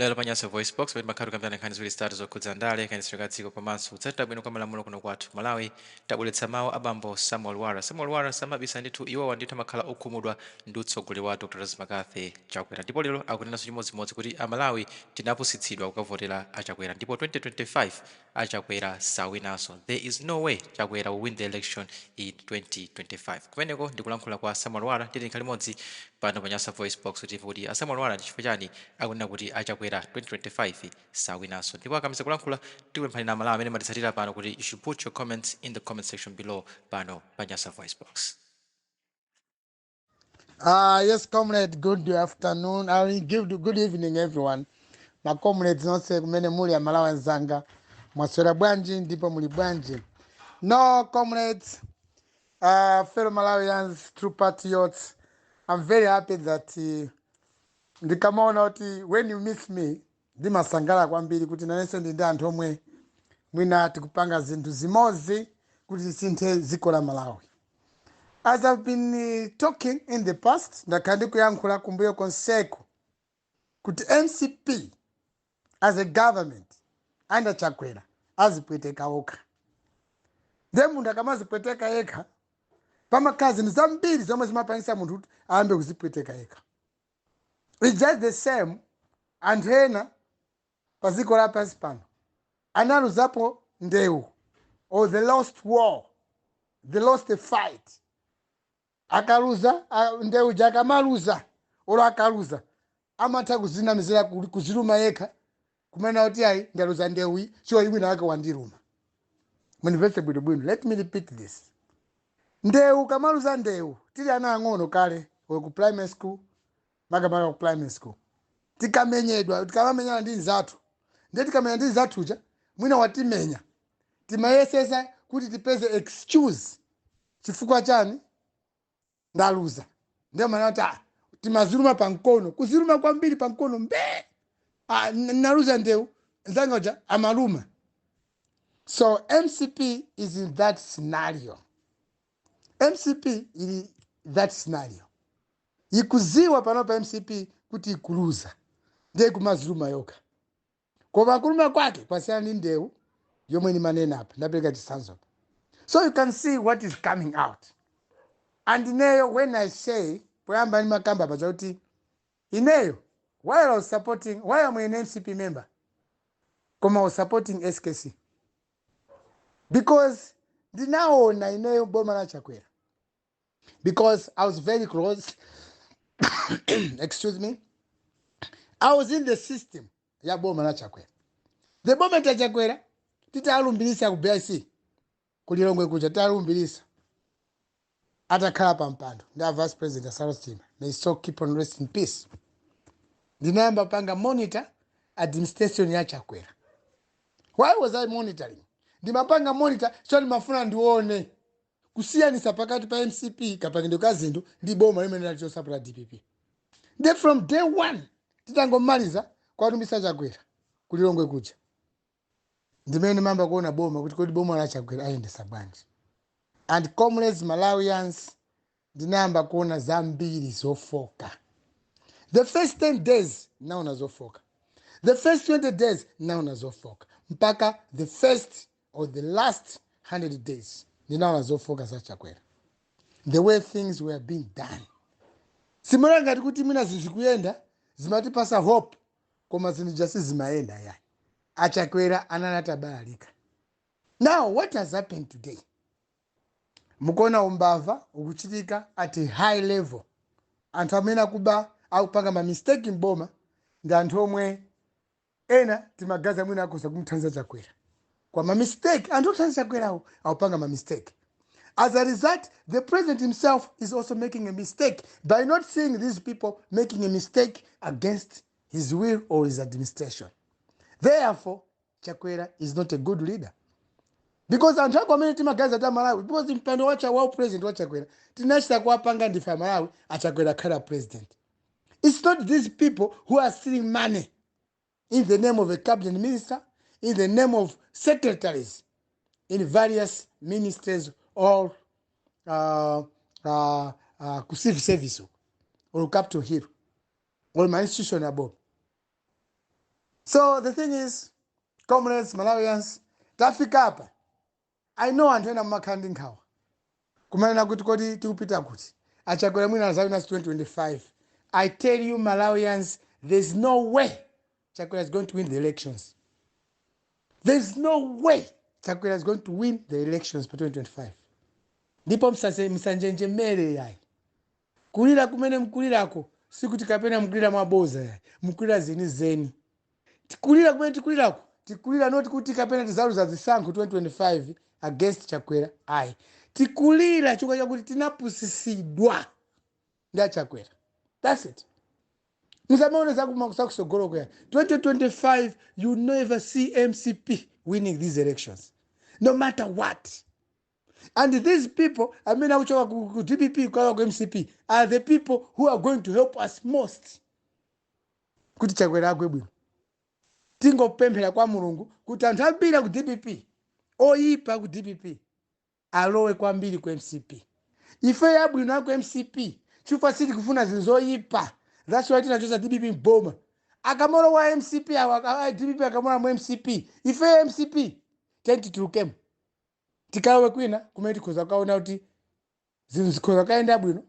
Lero pa Nyasa VoiceBox, pamene timakhala tikukambirana nkhani ziwiri zitatu zokhudza ndale, kayendetsedwe ka dziko komanso kutsatira bwino kwa malamulo kuno kwathu Malawi, tabweretsa mawu a bambo Samuel Lwara. Samuel Lwara samabisa ndithu, iwowa ndithu amakhala okhumudwa ndi utsogoleri wa Dr McCarthy Chakwera, ndipo lero akunenanso chimodzimodzi kuti Amalawi tinapusitsidwa kukavotera a Chakwera ndipo 2025 a Chakwera sawinanso. There is no way Chakwera will win the election in 2025. Kumeneko ndikulankhula kwa Samuel Lwara. Tili nkhani limodzi pano pa Nyasa VoiceBox kuti timve kuti a Samuel Lwara ndi chifukwa chani akunena kuti a Chakwera 2025 sawinanso. Ndipo akamaliza kulankhula, tikupemphani Amalawi amene matitsatira pano kuti you should put your comments in the comment section below pano pa Nyasa VoiceBox. Yes, comrade, good afternoon. I will give good evening, everyone. Ma comrades nonse kumene muli, Amalawi anzanga, mwaswera bwanji ndipo muli bwanji? No, comrades, fellow Malawians, true patriots, I'm very happy that ndikamaona kuti when you miss me, ndimasangala kwambiri kuti nanenso ndi ndi anthu omwe mwina tikupanga zinthu zimodzi kuti tisinthe dziko la Malawi. As I've been talking in the past, ndakhala ndikuyankhula kumbuyo konseko kuti MCP as a government under Chakwera azipweteka okha. Ndiye munthu akamazipweteka yekha, pamakhala zinthu zambiri zomwe zimapangisa munthu kuti ayambe kuzipweteka yekha. It's just the same, anthu ena pa dziko lapansi pano analuzapo ndewu or the lost war, the lost fight. Akaluza ndewu ja, akamaluza olo akaluza, amatha kuzinamizira kuziluma yekha, kumene kuti, "Ayi, ndaluza ndewu iyi, so wina wake wandiluma." Mundimvetse bwinobwino, let me repeat this. Ndewu, kamaluza ndewu, tili ana ang'ono kale, or ku primary school, makamaka ku primary school, tikamenyedwa, tikamamenyana ndi nzathu, ndiye tikamenya ndi nzathuja, mwina watimenya, timayesesa kuti tipeze excuse chifukwa chani ndaluza. Ndiye mana kuti, ah, timaziluma pamkono, kuziluma kwambiri pamkono mbe, ah, naluza ndewu, nzanga uja amaluma. So MCP is in that scenario. MCP ili that scenario, ikuziwa pano pa MCP kuti ikuluza, ndiye kumaziluma yokha, koma kuluma kwake kwasiyana ndi ndewu yomwe ndimanena apa, ndapereka chitsanzo apa. So you can see what is coming out. And ineyo, when I say, poyamba ndimakamba pa chakuti ineyo, while I was supporting, while I'm an MCP member, koma I was supporting SKC because ndinaona ineyo boma la Chakwera, because I was very close, excuse me, I was in the system ya boma la Chakwera. The moment ya Chakwera titalumbirisa ku BICC kulilongwe kuja, titalumbirisa, atakhala pa mpando ndi a Vice President a Chilima, may so keep on rest in peace, ndinayamba panga monitor administration ya Chakwera. Why was I monitoring? Ndimapanga monitor so ndimafuna ndione kusiyanisa pakati pa MCP kapangidwe ka zinthu ndi boma limene lachosapota DPP. Nde from day one titangomaliza kwalumbisa Chakwera kulilongwe kuja, ndimene ndimamba kuona boma kuti kodi boma la Chakwera ayendesa bwanji. And comrades, Malawians, ndinayamba kuona zambiri zofoka. The first 10 days naona zofoka, the first 20 days naona zofoka, mpaka the first or the last 100 days ndinaona zofoka za Chakwera, the way things were being done. Simona ngati kuti mwina zinthu zikuyenda, zimatipasa hope, koma zinthu jasi zimayenda yayi. Achakwera anali atabalalika. Now what has happened today, mukuona umbava ukuchitika at a high level. Anthu amene akuba, akupanga ma mistake mboma ndi anthu omwe ena timagaza mwina akhoza kumuthandiza Chakwera. Kwa ma mistake anthu othandiza Chakwerawo akupanga ma mistake. As a result, the president himself is also making a mistake by not seeing these people making a mistake against his will or his administration. Therefore, Chakwera is not a good leader because anthu ako amene timagaza ta Malawi, because mpando wacha wa president wa Chakwera tinachita kuwapanga ndife Malawi, aChakwera khala president. It's not these people who are stealing money in the name of a cabinet minister, in the name of secretaries in various ministries or ku civil service or Capitol Hill or ma institution above. So the thing is, comrades, Malawians, tafika apa. I know anthu ena mumakhala ndi nkhawa kumanena kuti, kodi tikupita kuti? Achakwera mwina azawina 2025. I tell you, Malawians, there's no way Chakwera is going to win the elections. There's no way Chakwera is going to win the elections for 2025. Ndipo msanjenjemere yayi. Kulira kumene mkulirako sikuti kapena mkulira mwaboza yayi, mkulira zeni zeni. Tikulira kumene tikulirako, tikulira not kuti kapena tizaluza zisankho 2025 against Chakwera, ayi. Tikulira chifukwa chakuti tinapusisidwa ndi aChakwera. That's it. Musamaone zakusogolo kuya. 2025, you never see MCP winning these elections, no matter what. And these people amene akuchoka ku DPP kukalowa ku MCP are the people who are going to help us most kuti Chakwera agwe bwino. Tingopemphera kwa Mulungu kuti anthu ambiri ku DPP, oyipa ku DPP, alowe kwambiri ku MCP. Ife yabwino aku MCP, chifukwa sitikufuna zinthu zoyipa. That's why tinachosa DPP mboma. Akamalowa MCP awa, DPP akamalowa mu MCP, ife MCP titulukemo, tikalowe kwina kumene tikhoza kukaona kuti zinthu zikhoza kuyenda bwino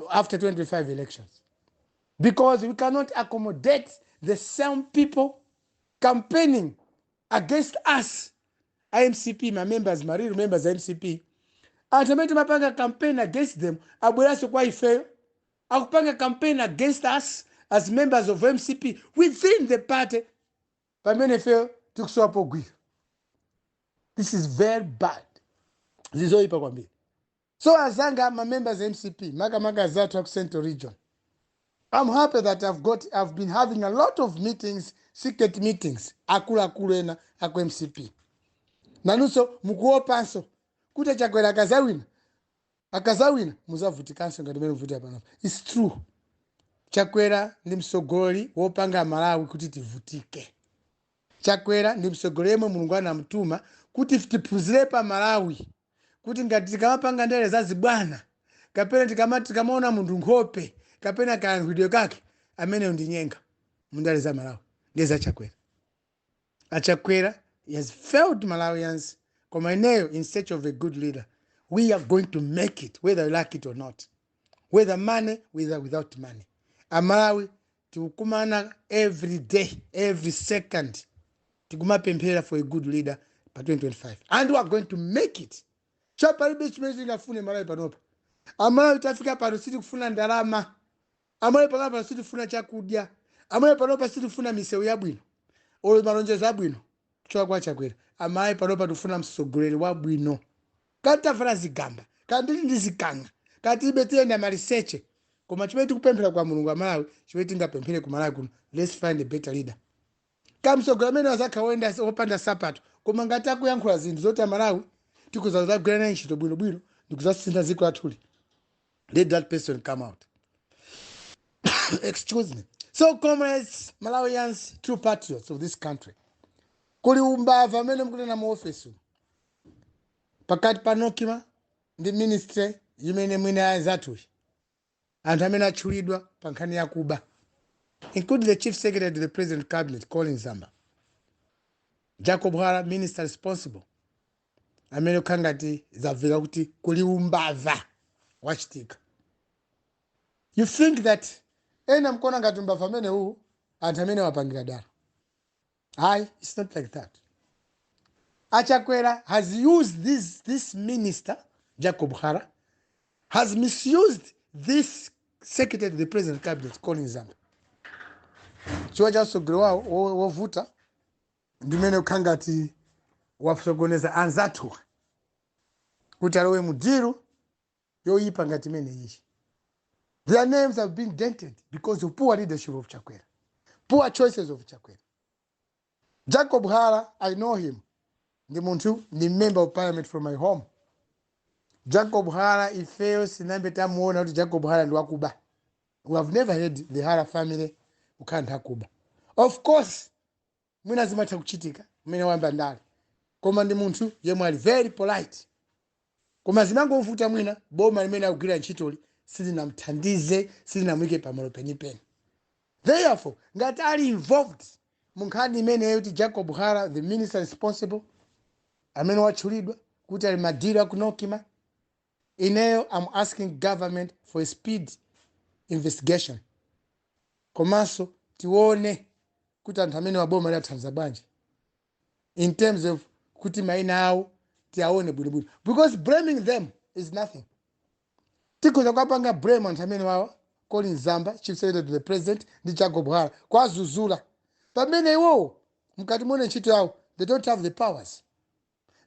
after 25 elections, because we cannot accommodate the same people campaigning against us. IMCP, my members, my real members MCP, anthu amene timapanga campaign against them abweranso kwa ifeyo akupanga campaign against us as members of MCP within the party, pamene ifeyo tikusowa pogwira. This is very bad, zizoyipa kwambiri. So azanga, ma members MCP, makamaka azathu aku Central Region, I'm happy that I've been having a lot of meetings, secret meetings, akuluakulu ena aku MCP. Nanunso mukuopanso kuti Chakwera akazawina, akazawina muzavutikanso ngati mene muvutira panopa. It's true, Chakwera ndi mtsogoleri wopanga Malawi kuti tivutike. Chakwera ndi mtsogoleri yemwe Mulungu anamtuma kuti tiphunzire pa Malawi kuti ngati tikamapanga ndale zazibwana kapena tikamaona munthu nkhope kapena kayankhulidwe kake, ameneyo ndi nyenga mundale za Malawi. Ndiye za Chakwera, aChakwera, he has failed Malawians. Koma ineyo, in search of a good leader, we are going to make it whether you like it or not, whether money, whether without money. Amalawi tikukumana every day, every second, tikumapemphera for a good leader pa 2025, and we are going to make it. Chapalibe chimene tingafune Malawi panopa. Amalawi tafika pano sitikufuna ndalama. Amalawi panopa sitifuna chakudya. Amalawi panopa sitifuna misewu yabwino olo malonjezo abwino kuchoka kwa Chakwera. Amalawi panopa tifuna mtsogoleri wabwino. Katavala zigamba, kandili ndi zikanga, katibe tiyenda maliseche, koma chimene tikupemphera kwa Mulungu, Amalawi, chimene tingapemphere ku Malawi kuno, let's find a better leader. Kamtsogoleri amene azakha woyenda wopanda sapato, koma ngati akuyankhula zinthu zoti Amalawi tikuzagwira naye ntchito bwinobwino ndikuzasintha dziko lathuli, let that person come out. Excuse me. So comrades, Malawians, true patriots of this country, kuli umbava amene mukunena mu ofesi umu pakati pa NOCMA ndi ministry imene mwine anzathuyi, anthu amene atchulidwa pa nkhani yakuba, including the Chief Secretary to the President Cabinet, Colin Zamba, Jacob Hara, minister responsible, amene kukhala ngati zamveka kuti kuli umbava wachitika. You think that ena mkuona ngati umbava amene uwu anthu amene wapangira dala. Hayi, it's not like that. AChakwera has used this minister Jacob Hara, has misused this Secretary to the President Cabinet, Colin Zamba, chifukwa cha mtsogoleri wawo wovuta ndimene kukhala ngati wasokoneza anzathuwa kuti alowe mu deal yoyipa ngati imene iyi. Their names have been dented because of poor leadership of Chakwera, poor choices of Chakwera. Jacob Hara, I know him, ndi munthu, ndi member of parliament from my home. Jacob Hara, ifeyo sinambe tamuona kuti Jacob Hara ndi wakuba. We have never heard the Hara family kukhala anthu akuba. Of course mwina zimatha kuchitika mmene wayamba ndale, koma ndi munthu yemwe ali very polite. Koma zimangovuta mwina boma limene akugwira ntchitoli silinamthandize, silinamuyike pamalo penipeni. Therefore ngati ali involved Munkhani imeneyo kuti Jacob Hara, the minister responsible, amene watchulidwa kuti ali ma deal aku NOCMA, ineyo I'm asking government for a speed investigation, komanso tione kuti anthu amene waboma liathandiza bwanji in terms of kuti maina awo tiaone bwinobwino, because blaming them is nothing. Tikhoza kuwapanga blame anthu amene wawa, Colin Zamba, chief secretary to the president, ndi Jacob Hara, kwazuzula pamene iwowo mkati muone ntchito yawo, they don't have the powers.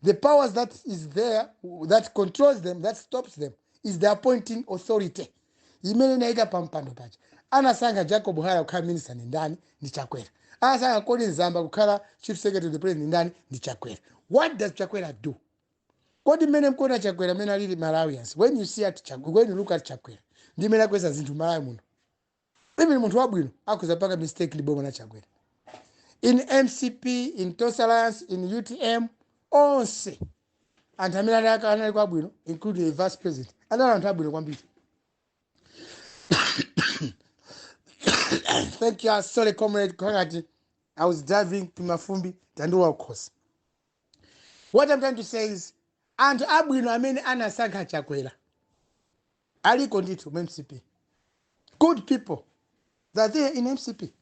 The powers that is there, that controls them, that stops them, is the appointing authority imene inayika pampando paja. Anasankha Jacob Hara kukhala minister ndi ndani? Ndi Chakwera. Anasankha Colin Zamba kukhala chief secretary to the president ndi ndani? Ndi Chakwera. What does Chakwera do? Kodi mmene mkuona Chakwera mmene alili, Malawians, when you see at Chakwera, when you look at Chakwera ndi mmene akweza zinthu Malawi muno, even munthu wabwino akhoza panga mistake ndi boma la Chakwera. In MCP, in Tonse Alliance, in UTM, onse anthu amene anali kwabwino, including the vice president, anali anthu abwino kwambiri. Thank you. Sorry, comrade, kangati I was driving to mafumbi, tandiwa kukhosi. What I'm trying to say is anthu abwino amene anasankha Chakwera aliko ndithu mu MCP. Good people that there in MCP,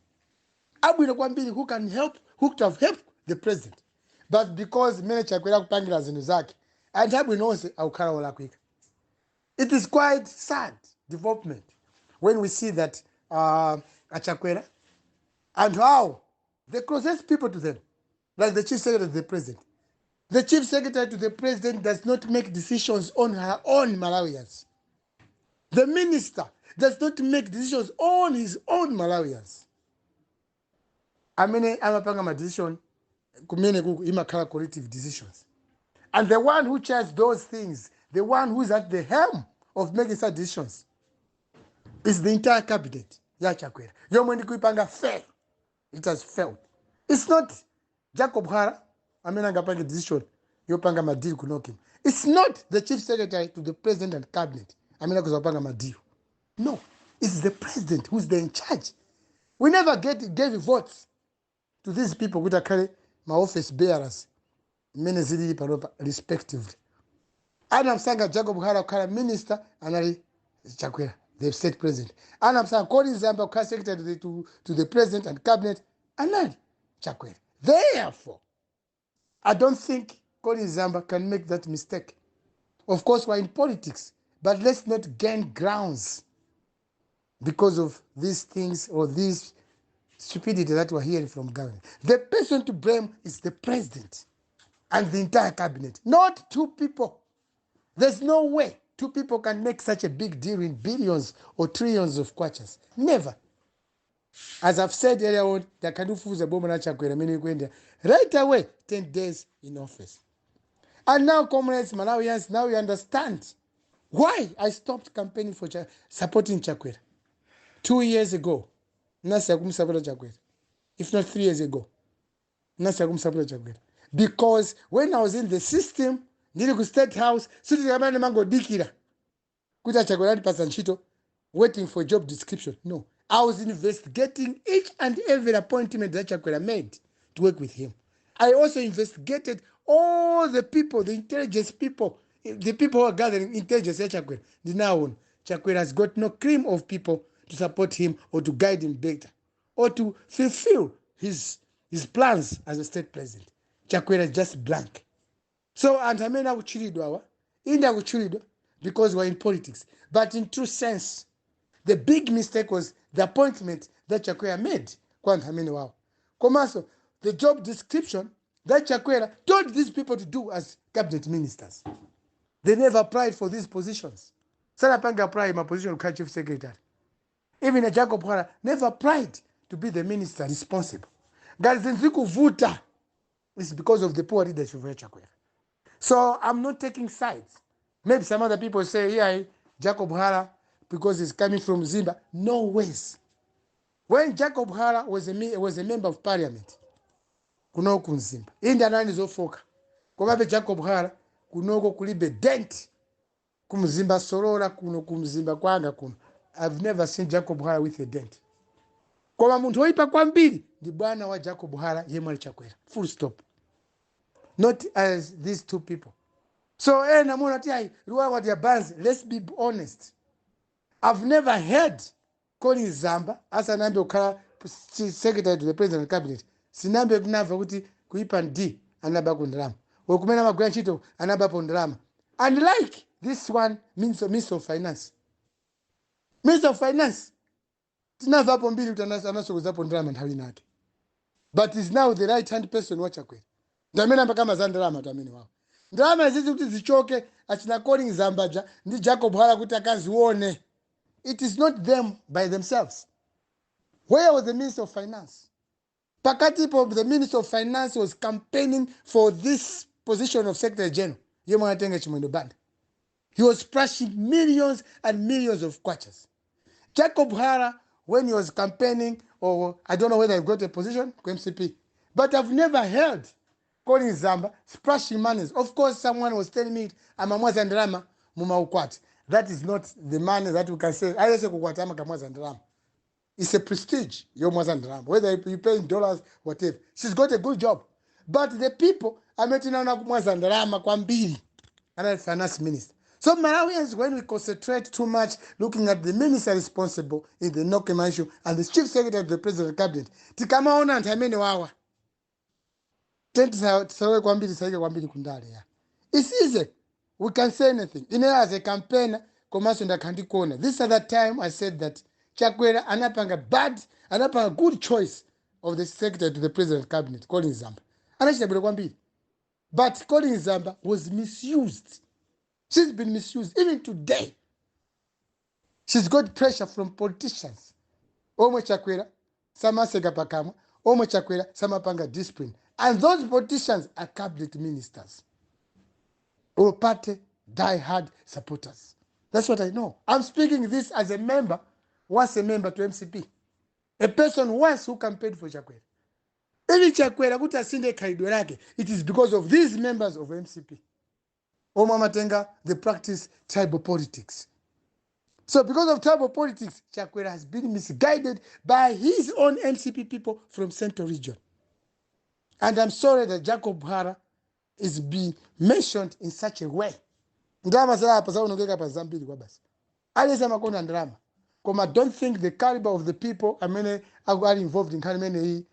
abwino kwambiri, who can help, who could have helped the president, but because mmene Chakwera kupangira zinthu zake, anthu abwino onse akukhala olakwika. It is quite sad development when we see that aChakwera, anthu awo, the closest people to them, like the chief secretary to the president, the chief secretary to the president does not make decisions on her own, Malawians. The minister does not make decisions on his own, Malawians. Amene amapanga ma decision kumene kuku imakhala collective decisions, and the one who chairs those things, the one who is at the helm of making such decisions, is the entire cabinet yaChakwera yomwe ndikuipanga fail. It has failed. It's not Jacob Hara amene angapange decision yopanga ma deal ku NOCMA. It's not the chief secretary to the president and cabinet amene akuza kupanga ma deal. No, it's the president who's the in charge. We never gave votes to these people kuti akhale ma office bearers mmene zilili panopa respectively. Anamsankha Jacob Hara kukhala minister anali Chakwera, the state president. Anamsankha Colin Zamba kukhala secretary to the president and cabinet anali Chakwera. Therefore, I don't think Colin Zamba can make that mistake. Of course, we're in politics, but let's not gain grounds because of these things or this stupidity that we're hearing from government. The person to blame is the president and the entire cabinet, not two people. There's no way two people can make such a big deal in billions or trillions of kwachas. Never. As I've said earlier on, takandifufuza boma la Chakwera mene kwenda right away, 10 days in office. And now, comrades, Malawians, now you understand why I stopped campaigning for supporting Chakwera 2 years ago. Nasiya kumusapota Chakwera, if not 3 years ago. Nasiya kumusapota Chakwera because when I was in the system, ndili ku State House, sitikamane mangodikira kuti aChakwera andipasa ntchito, waiting for job description. No, I was investigating each and every appointment that Chakwera made to work with him. I also investigated all the people, the intelligence people, the people who are gathering intelligence ya Chakwera. Ndinaona Chakwera has got no cream of people to support him or to guide him better or to fulfill his plans as a state president. Chakwera is just blank. So anthu amene akutchulidwa awa, inde, akutchulidwa because we're in politics, but in true sense, the big mistake was the appointment that Chakwera made kwa anthu amene wawo, komanso the job description that Chakwera told these people to do as cabinet ministers. They never applied for these positions. Sanapanga apply ma position kukhala chief secretary. Even a Jacob Hara never applied to be the minister responsible. Ngati zinthu zikuvuta, it's because of the poor leadership ya Chakwera. So I'm not taking sides. Maybe some other people say, yeah, Jacob Hara, because he's coming from Mzimba. No ways. When Jacob Hara was a member of parliament, kunoko kuMzimba, inde anali zofoka, komabe Jacob Hara kunoko kulibe dent kuMzimba Solola kuno kuMzimba kwanga kuno. I've never seen Jacob Hara with a dent. Koma munthu woyipa kwambiri ndi bwana wa Jacob Hara, yemwe ali Chakwera, full stop, not as these two people. So ena muona ti ayi, Luwala wadya banzi. Let's be honest, I've never heard Colin Zamba asanayambe kukhala secretary to the president cabinet, sinambe kunamva kuti kuipa d anabako ndalama, or kumene amagwira ntchito anabapo ndalama. Unlike this one, Minister of Finance, Minister of Finance tinamvapo mbiri kuti anasokozapo ndalama nthawi inake, but is now the right hand person wa Chakwera. Ndi amene amakamba za ndalama tu amene wawo. Ndalama izizi kuti zichoke, achina Colin Zambaja ndi Jacob Hara kuti akazione, it is not them by themselves. Where was the Minister of Finance pakatipo? The Minister of Finance was campaigning for this position of secretary general, yemwe anatenga Chimwendo Banda. He was splashing millions and millions of kwachas. Jacob Hara, when he was campaigning, or I don't know whether he got a position ku MCP, but I've never heard Colin Zamba splashing monies. Of course, someone was telling me amamwaza ndalama mumaukwati. That is not the money that we can say ayese kukwati amakamwaza ndalama. It's a prestige yomwaza ndalama, whether you pay in dollars, whatever. She's got a good job, but the people amene tinaona kumwaza ndalama kwambiri anali finance minister. So Malawians, when we concentrate too much looking at the minister responsible in the NOCMA issue and the chief secretary of the president cabinet, tikamaona anthu amene wawa, tisalowe kwambiri, tisaike kwambiri kundale ya. It's easy, we can say anything. Ine as a campaigner komanso ndakhala ndikuona, this other time I said that Chakwera anapanga bad, anapanga good choice of the secretary to the president cabinet, Colin Zamba. Anachita bwino kwambiri, but Colin Zamba was misused. She's been misused. Even today she's got pressure from politicians omwe Chakwera samaseka pakamwa, omwe Chakwera samapanga discipline, and those politicians are cabinet ministers or party die-hard supporters. That's what I know. I'm speaking this as a member, once a member to MCP, a person once who campaigned for Chakwera. Even Chakwera kuti asinde khalidwe lake, it is because of these members of MCP omwe amatenga the practice tribal politics. So because of tribal politics, Chakwera has been misguided by his own MCP people from Central Region. And I'm sorry that Jacob Hara is being mentioned in such a way. Ndalama zalapa zaonongeka pa zambiri kwa basi. Aliyense amakonda ndalama, koma don't think the caliber of the people amene ali involved nkhani imeneyi.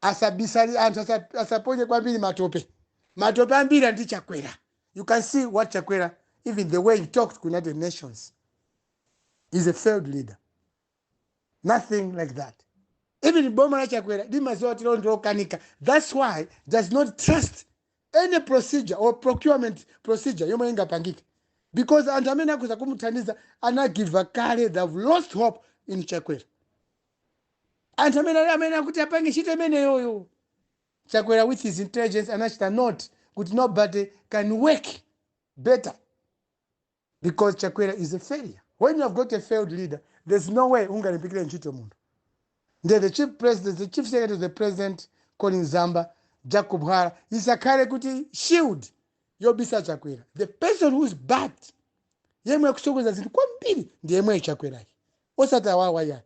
Asabisali anthu, asaponye kwambiri matope. Matope ambiri ndi Chakwera. You can see what Chakwera, even the way he talked to United Nations, is a failed leader. Nothing like that. Even boma la Chakwera limaziwa kuti lokanika. That's why does not trust any procedure or procurement procedure yomwe ingapangike, because anthu amene akuza kumuthandiza anagiva kale. They've lost hope in Chakwera. Anthu amene akuti apange ntchito imeneyoyo, Chakwera with his intelligence anachita note kuti nobody can work better, because Chakwera is a failure. When you have got a failed leader, there's no way ungalimbikire ntchito munthu. Ndiye the chief president, the chief secretary of the president, Colin Zamba, Jacob Hara, isakhale kuti shield yobisa Chakwera. The person who is bad, yemwe akusokoneza zinthu kwambiri, ndi yemwe Chakwerayi, osati awawa yani.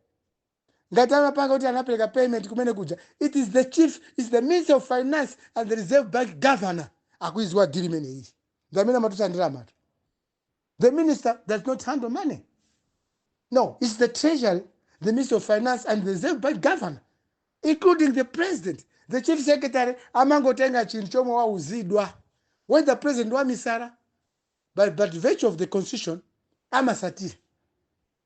Ngati amapanga kuti anapereka payment kumene kuja, it is the chief, is the Minister of Finance and the Reserve Bank governor akuiziwa deal imene iyi, ndi amene amatusa ndalamato. The minister does not handle money. No, it's the treasury, the Minister of Finance and the Reserve Bank governor, including the president. The chief secretary amangotenga chinthu chomwe wauzidwa, whether president wamisala, but virtue of the constitution amasatira.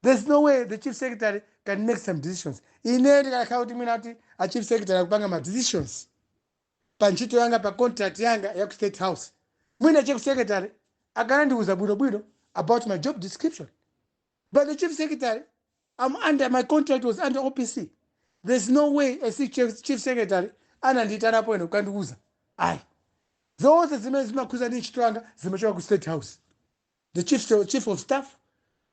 There's no way the chief secretary can make some decisions. Ine ndikakhala kuti mwina kuti a chief secretary akupanga ma decisions pa ntchito yanga, pa contract yanga ya ku State House, mwina chief secretary akanandiuza bwinobwino about my job description. But the chief secretary, I'm under, my contract was under OPC. There's no way a chief secretary anandiitanapo ine kukandiuza, ayi. Zonse zimene zimakhuza ndi ntchito yanga zimachoka ku State House. The chief of staff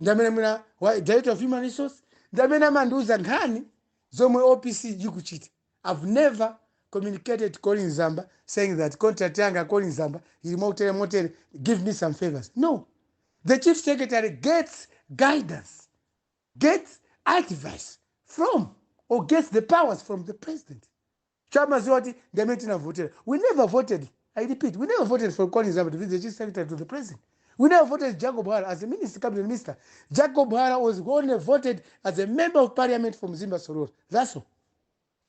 ndi amene mwina director of human resource ndi amene amandiuza nkhani zomwe OPC ikuchita. I've never communicated to Colin Zamba saying that contract yanga, Colin Zamba, ili motere motere, give me some favors. No, the chief secretary gets guidance, gets advice from or gets the powers from the president. Chamaziwa kuti ndi amene tinavotera. We never voted, I repeat, we never voted for Collins to be the chief secretary to the president. We never voted Jacob Hara as a minister, cabinet minister. Jacob Hara was only voted as a member of parliament from Mzimba Solola. That's all.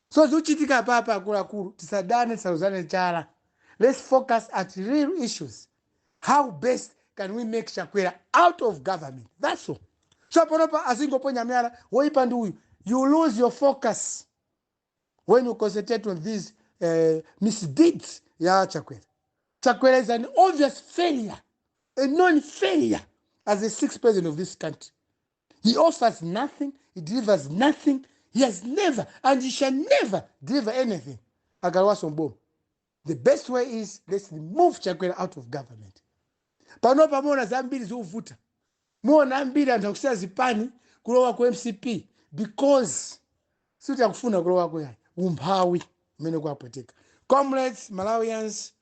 So zikuchitika papa, akuluakulu, tisadane, tisalozane chala. Let's focus at real issues. How best can we make Chakwera out of government? That's all. So panopa azingoponya miyala, woipa ndi uyu. You lose your focus when you concentrate on these misdeeds ya Chakwera. Chakwera is an obvious failure, a known failure as the sixth president of this country. He offers nothing, he delivers nothing. He has never and he shall never deliver anything akalowaso mboma. The best way is, let's remove Chakwera out of government. Pano pamuona zambiri zikuvuta, muona ambiri anthu akusiya zipani kulowa ku MCP because sikuti akufuna kulowako yayi, umphawi umene kuapwetika. Comrades, Malawians,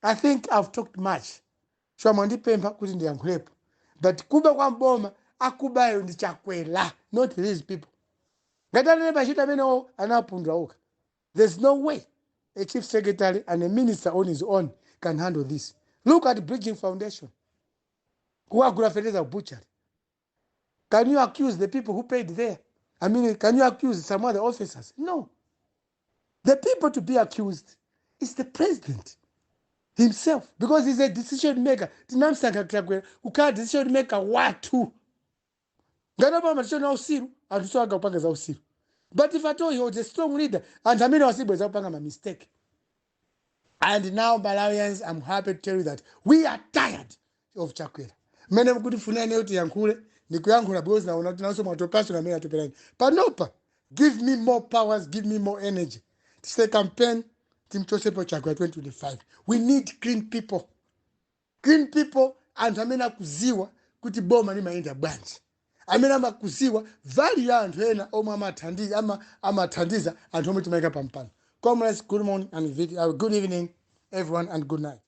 I think I've talked much. So mwandipempha kuti ndiyankhulepo, but kuba kwa mboma, akubayo ndi Chakwera, not these people. Ngati anene pachita amenewo, anapundula okha. There's no way a chief secretary and a minister on his own can handle this. Look at Bridging Foundation, kuwagula fertilizer butchery. Can you accuse the people who paid there? I mean, can you accuse some other officers? No. The people to be accused is the president himself, because he's a decision maker. Tinamsankha Chakwera kukhala decision maker wathu. Ngati apa decision ausiru, anthu so angapanga za usiru. But if at all he was a strong leader, anthu amene wasibweza kupanga ma mistake. And now, Malawians, I'm happy to tell you that we are tired of Chakwera. Mmene mukuti funani kuti yankhule, ndikuyankhula because naona kuti nanso mwatopanso amene atoperani. Panopa give me more powers, give me more energy, tichite campaign, timchosepo Chakwera 2025. We need clean people, clean people, anthu amene akuziwa kuti boma limayenda bwanji, amene amakuziwa value ya anthu ena omwe amathandiza, amathandiza anthu omwe timayika pampano. Comrades, good morning and good evening, everyone, and good night.